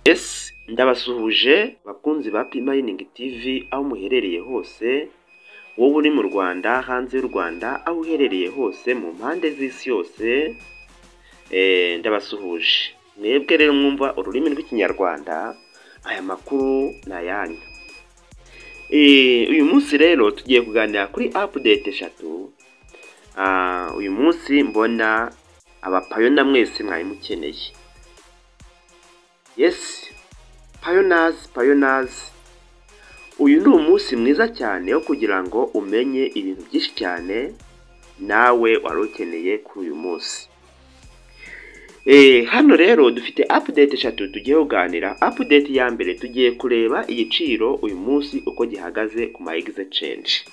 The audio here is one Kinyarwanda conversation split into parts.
Yes, ndabasuhuje bakunzi ba Pi Mining TV aho muherereye hose, wowe uri mu Rwanda, hanze y'u Rwanda, aho uherereye hose mu mpande z'isi yose, ndabasuhuje. Mwebwe rero mwumva ururimi rw'Ikinyarwanda, aya makuru ni ayanyu. Uyu munsi rero tugiye kuganira kuri update eshatu. Uyu munsi mbona aba pioneer mwese mwari mukeneye. Yes, pioneers, pioneers, uyu ni umunsi mwiza cyane wo kugira ngo umenye ibintu byinshi cyane nawe wari ukeneye kuri uyu munsi. Hano rero dufite update eshatu tugiye kuganira. Update ya mbere, tugiye kureba igiciro uyu munsi uko gihagaze ku ma exchange.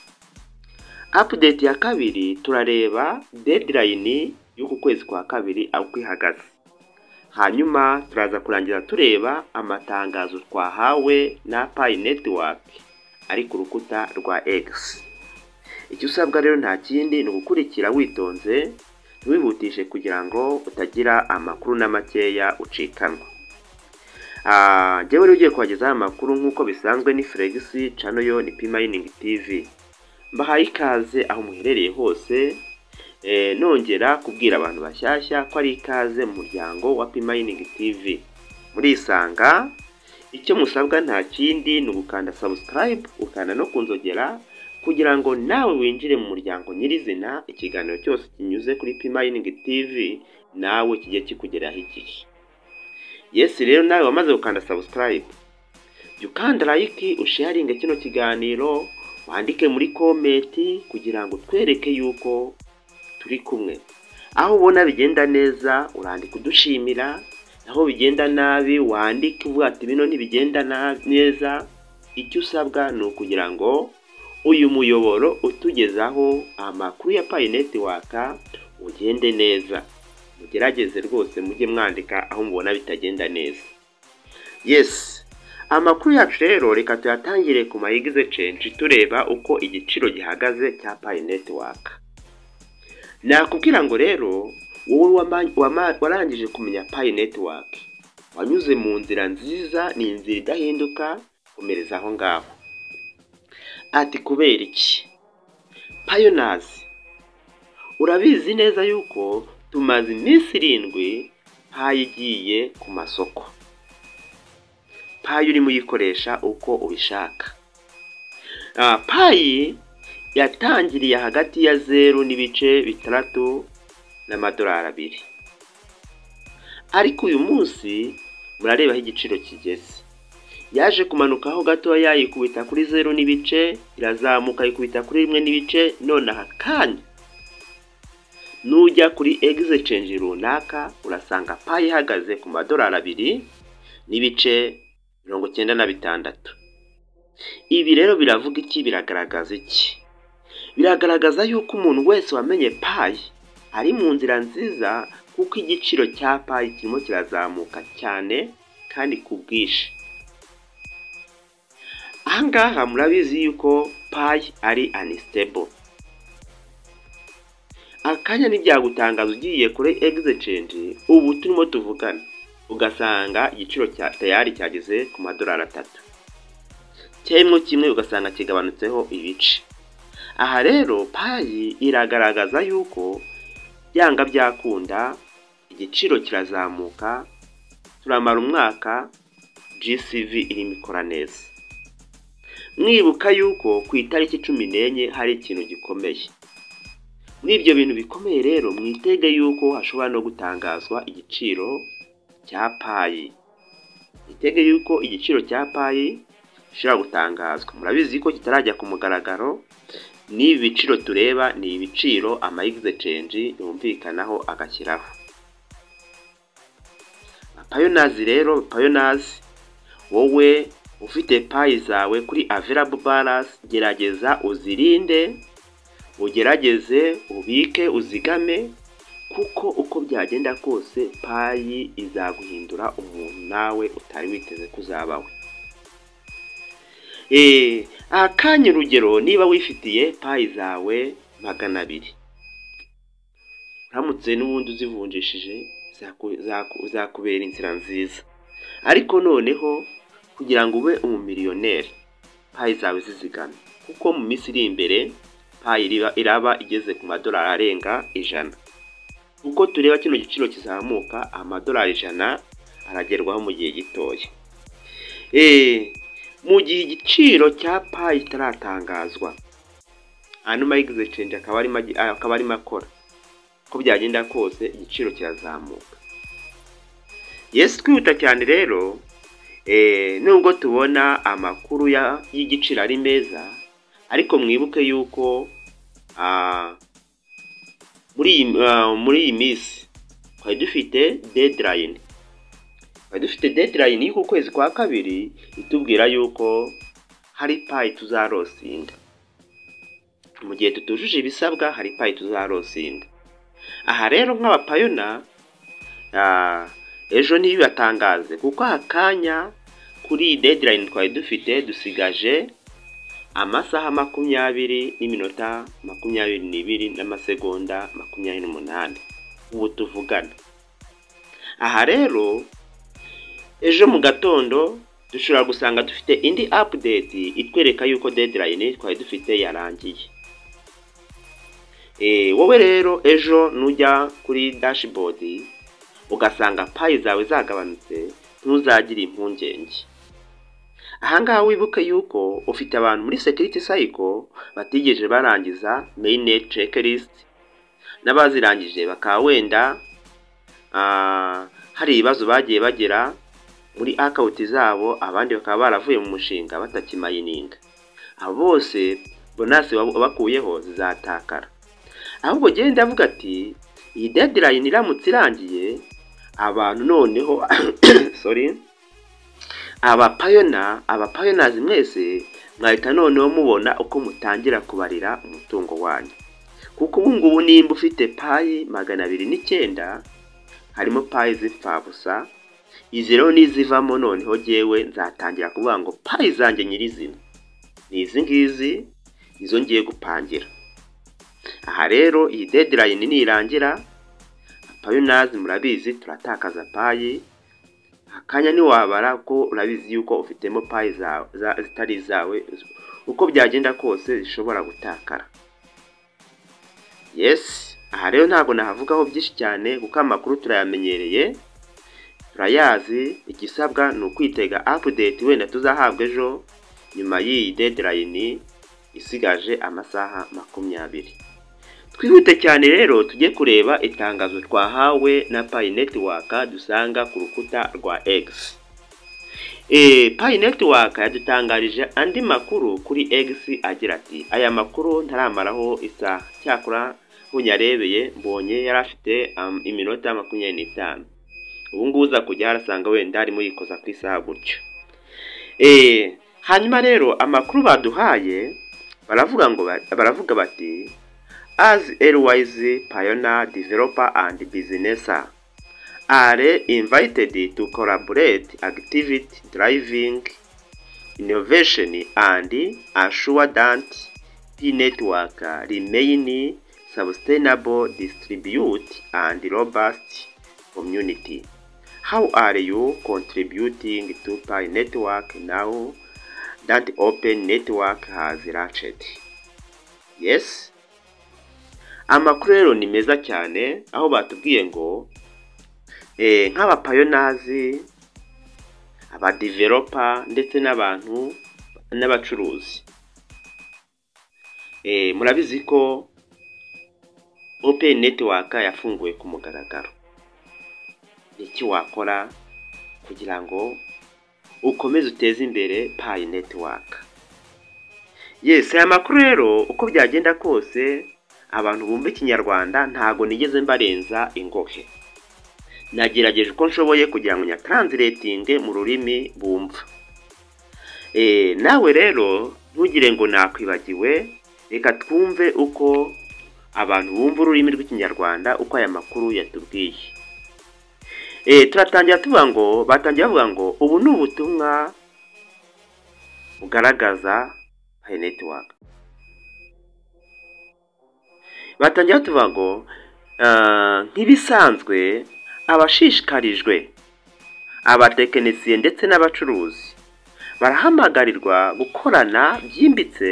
Update ya kabiri, turareba deadline y'uku kwezi kwa kabiri uko ihagaze. Hanyuma turaza kurangiza tureba amatangazo twahawe na Pi Network ari ku rukuta rwa X. Icyo usabwa rero nta kindi, ni ugukurikira witonze, ntiwihutishe kugira ngo utagira amakuru na makeya ucikanwa. Njyewe rero ugiye kubagezaho amakuru nk'uko bisanzwe ni Felix, channel yo ni Pi Mining TV. Mbahaye ikaze aho muherereye hose, nongera kubwira abantu bashyashya ko ari ikaze mu muryango wa Pi Mining TV. Murisanga, icyo musabwa nta kindi ni ugukanda subscribe, ukanda no kunzogera kugira ngo nawe winjire mu muryango nyirizina, ikiganiro cyose kinyuze kuri Pi Mining TV nawe kijye kikugeraho igihe. Yes, rero nawe wamaze gukanda subscribe, jya ukanda like, usharinge kino kiganiro, wandike muri comment kugira ngo twereke yuko turi kumwe. Aho ubona bigenda neza urandika udushimira, aho bigenda nabi wandike uvuga ati bino ntibigenda neza. Icyo usabwa ni ukugira ngo uyu muyoboro utugezaho amakuru ya Pi Network ugende neza. Mugerageze rwose mujye mwandika aho mubona bitagenda neza. Yes, amakuru yacu rero reka tuyatangire ku ma exchange, tureba uko igiciro gihagaze cya Pi Network. Nakubwira ngo rero wowe warangije kumenya Pi Network, wanyuze mu nzira nziza, ni inzira idahinduka, komereza aho ngaho. Ati kubera iki? Pioneers, urabizi neza yuko tumaze iminsi 7 Pi igiye ku masoko. Pi urimo uyikoresha uko ubishaka. Pi yatangiriye hagati ya 0.6 n'amadolari 2, ariko uyu munsi murareba aho igiciro kigeze. Yaje kumanukaho gatoya yikubita kuri zeru n'ibice, irazamuka yikubita kuri rimwe n'ibice. None aka kanya nujya kuri exchange runaka urasanga Pi ihagaze ku madolari 2.96. Ibi rero biravuga iki? Biragaragaza iki? Biragaragaza yuko umuntu wese wamenye Pi ari mu nzira nziza, kuko igiciro cya Pi kirimo kirazamuka cyane kandi ku bwinshi. Ahangaha murabizi yuko Pi ari unstable. Akanya ntibyagutangaza ugiye kuri exchange ubu turimo tuvugana, ugasanga igiciro cya tayari cyageze ku madolari 3 cyangwa kimwe, ugasanga kigabanutseho ibice. Aha rero Pi iragaragaza yuko byanga byakunda igiciro kirazamuka, turamara umwaka GCV irimo ikora neza. Mwibuka yuko ku itariki 14 hari ikintu gikomeye. Muri ibyo bintu bikomeye rero mwitege yuko hashobora no gutangazwa igiciro cya Pi. Mwitege yuko igiciro cya Pi gishobora gutangazwa. Murabizi ko kitarajya ku mugaragaro. N'ibi biciro tureba ni ibiciro ama exchange yumvikanaho agashyiraho. Pioneers rero, pioneers, wowe ufite Pi zawe kuri available balance, gerageza uzirinde, ugerageze ubike, uzigame, kuko uko byagenda kose Pi izaguhindura umuntu nawe utari witeze kuzaba we. Akanya urugero, niba wifitiye Pi zawe 200, uramutse n'ubundi uzivunjishije zakubera inzira nziza. Ariko noneho kugira ngo ube umumiliyoneri, Pi zawe zizigame, kuko mu minsi iri imbere Pi iraba igeze ku madolari arenga 100. Uko tureba kino giciro kizamuka, amadolari 100 aragerwaho mu gihe gitoya. Mu gihe igiciro cya Pi kitaratangazwa, ano ma exchange akaba arimo akora, uko byagenda kose igiciro kirazamuka. Yes, twihuta cyane rero, nubwo tubona amakuru y'igiciro ari meza, ariko mwibuke yuko muri iyi minsi twari dufite deadline y'uku kwezi kwa kabiri itubwira yuko hari Pi tuzalosinga mu gihe tutujuje ibisabwa, hari Pi tuzalosinga. Aha rero nk'abapioneer, ejo ntibibatangaze, kuko aka kanya kuri iyi deadline twari dufite dusigaje amasaha 20 n'iminota 22 n'amasegonda 28 ubu tuvugana. Aha rero ejo mu gatondo dushobora gusanga dufite indi update itwereka yuko deadline twari dufite yarangiye. Wowe rero ejo nujya kuri dashboard ugasanga Pi zawe zagabanutse, ntuzagire impungenge. Ahangaha wibuke yuko ufite abantu muri security cycle batigeze barangiza mainnet checklist, n'abazirangije bakaba wenda hari ibibazo bagiye bagira muri account zabo, abandi bakaba baravuye mu mushinga batakimayininga. Abo bose bonus bakuyeho zizatakara. Ahubwo genda avuga ati iyi deadline iramutse irangiye, abantu noneho, sorry, abapioneer, abapioneers mwese mwahita noneho mubona uko mutangira kubarira umutungo wanyu, kuko ubu ngubu nimba ufite Pi 209, harimo Pi z'imfabusa. Izi rero nizivamo, noneho jyewe nzatangira kuvuga ngo Pi zanjye nyirizina ni izi ngizi, izo ngiye gupangira. Aha rero iyi deadline nirangira, pioneers murabizi turatakaza Pi. Akanya ntiwabara ko urabizi yuko ufitemo Pi zitari izawe, uko byagenda kose zishobora gutakara. Yes, aha rero ntabwo nahavugaho byinshi cyane kuko amakuru turayamenyereye, turayazi. Igisabwa ni ukwitega update wenda tuzahabwa ejo nyuma y'iyi deadline isigaje amasaha 20. Twihute cyane rero tujye kureba itangazo twahawe na Pi Network dusanga ku rukuta rwa X. Pi Network yadutangarije andi makuru kuri X agira ati, aya makuru ntaramaraho isaha, cyakora nyarebeye mbonye yari afite iminota 25. Ubu ngubu uza kujya harasanga wenda arimo yikoza ku isaha gutyo. Hanyuma rero amakuru baduhaye baravuga bati: "As always, pioneer, developer and business are invited to collaborate activity driving innovation and assure that Pi Network remain sustainable, distribute and robust community. How are you contributing to Pi Network now that Open Network has launched?" Yes, amakuru rero ni meza cyane, aho batubwiye ngo nk'abapioneers, abadeveloper ndetse n'abantu n'abacuruzi, murabizi ko Open Network yafunguwe ku mugaragaro. Iki wakora kugira ngo ukomeze uteze imbere Pi Network? Yes, aya makuru rero uko byagenda kose, abantu bumva Ikinyarwanda ntago nigeze mbarenza ingohe, nagerageje uko nshoboye kugira ngo nyatranslatinge mu rurimi bumva. Nawe rero ntugire ngo nakwibagiwe, reka twumve uko abantu bumva ururimi rw'Ikinyarwanda uko aya makuru yatubwiye. Turatangira tuvuga ngo batangira bavuga ngo ubu ni ubutumwa bugaragaza Pi Network. Batangira tuvuga ngo nk'ibisanzwe abashishikarijwe Abatekinisiye ndetse n'abacuruzi barahamagarirwa gukorana byimbitse,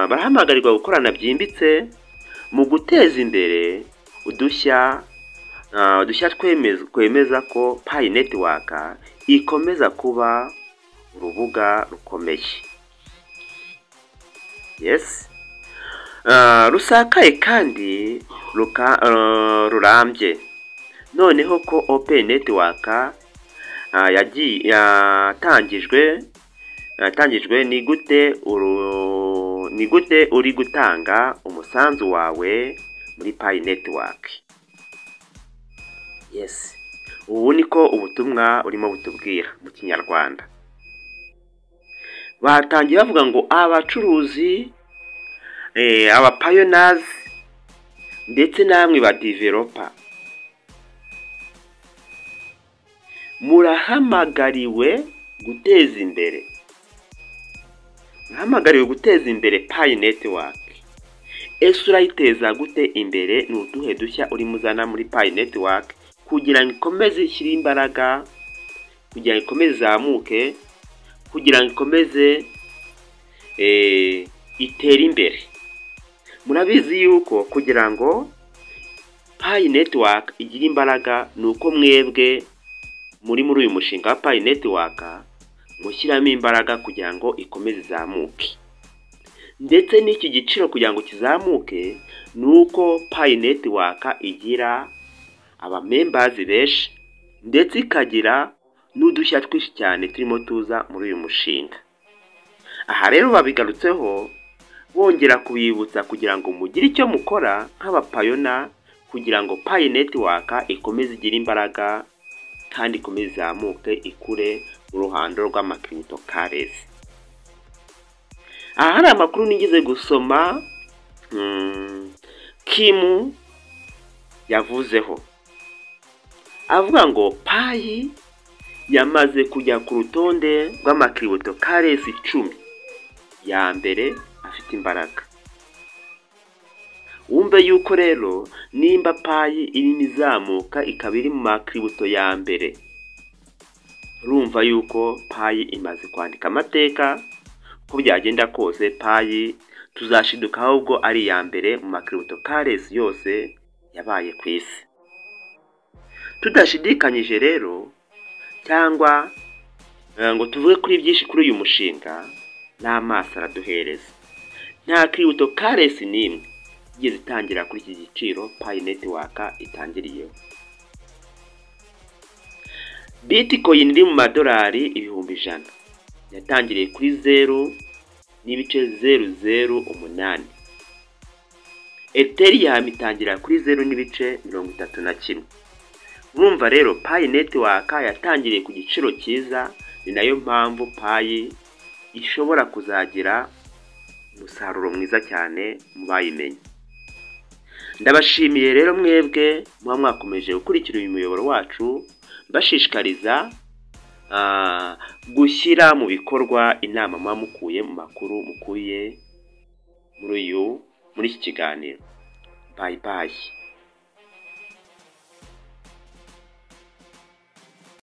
barahamagarirwa gukorana byimbitse mu guteza imbere udushya twemeza ko Pi Network ikomeza kuba urubuga rukomeye, yes, rusakaye kandi rurambye. Noneho ko Open Network yagiye yatangijwe, ni gute uri gutanga umusanzu wawe muri Pi Network? Yes, ubu niko ubutumwa burimo butubwira mu Kinyarwanda. Batangiye bavuga ngo abacuruzi, abapioneers ndetse namwe ba developer murahamagariwe guteza imbere Pi Network. Ese urayiteza gute imbere? Ni uduhe dushya urimo uzana muri Pi Network kugira ngo ikomeze ishyire imbaraga, kugira ngo ikomeze izamuke, kugira ngo ikomeze itere imbere? Murabizi yuko kugira ngo Pi Network igire imbaraga ni uko mwebwe muri uyu mushinga wa Pi Network mushyiramo imbaraga kugira ngo ikomeze izamuke. Ndetse n'iki giciro kugira ngo kizamuke ni uko Pi Network igira abamembers benshi, ndetse ikagira n'udushya twinshi cyane turimo tuza muri uyu mushinga. Aha rero babigarutseho bongera kubibutsa kugira ngo mugire icyo mukora nk'abapioneer, kugira ngo Pi Network ikomeze igire imbaraga kandi ikomeze izamuke, ikure mu ruhando rw'amacryptocurrency. Aha hari amakuru nigeze gusoma Kimu yavuzeho, avuga ngo Pi yamaze kujya ku rutonde rw'amacryptocurrency 10 ya mbere afite imbaraga. Wumve yuko rero nimba Pi irimo izamuka, ikaba iri mu macrypto ya mbere, urumva yuko Pi imaze kwandika amateka. Uko byagenda kose, Pi tuzashiduka ahubwo ari iya mbere mu macryptocurrency yose yabaye ku isi. Tudashidikanyije rero cyangwa ngo tuvuge kuri byinshi kuri uyu mushinga, n'amaso araduhereza. Nta cryptocurrency n'imwe igeze itangira kuri iki giciro Pi Network itangiriyeho. Bitcoin iri mu madolari 100,000, yatangiriye kuri 0.008. Ethereum itangira kuri 0.31. Urumva rero Pi Network yatangiriye ku giciro cyiza, ni nayo mpamvu Pi ishobora kuzagira umusaruro mwiza cyane mu bayimenye. Ndabashimiye rero mwebwe muba mwakomeje gukurikira uyu muyoboro wacu, mbashishikariza gushyira mu bikorwa inama muba mukuye mu makuru mukuye muri iki kiganiro. Bye bye.